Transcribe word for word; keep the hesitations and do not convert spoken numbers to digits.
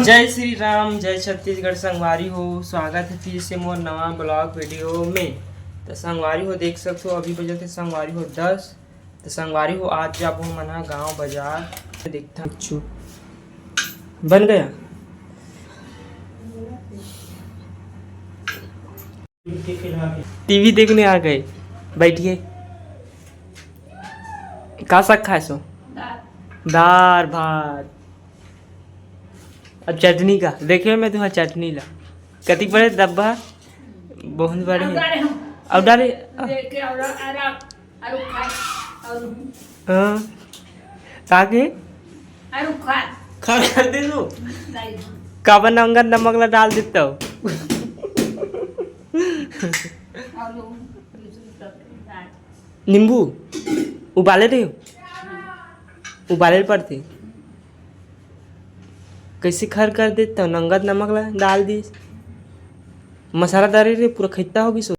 जय श्री राम, जय छत्तीसगढ़ संगवारी हो। स्वागत हे फिर से मोर नवा vlog video में। त संगवारी हो, देख सकथो, अभी बजत हे संगवारी हो दस। त संगवारी हो, आज जाबो हमन ह गांव बाजार। देखथन कुछु बन गया। टीवी देखने आ गए, बैठिए। का साग खाए सो? दार भात। अब चटनी का देखे मैं तुम्हारा चटनी ला। कति बड़े डब्बा? बहुत बड़े। अब डाले हम। अब डाले। लेके और, और आप, और खा, और हाँ। का के? और खा। खा कर दे दो। नहीं। काबर नंगत नमक ला डाल देता हो? और दूसरी सब्जी डाल। नींबू उबाले रहे हो? उबाले ल पड़थे। कैसे खर कर देता हो? नंगत नमक ला डाल दिस। मसाला डाले रहे, पूरा खैता हो गिस।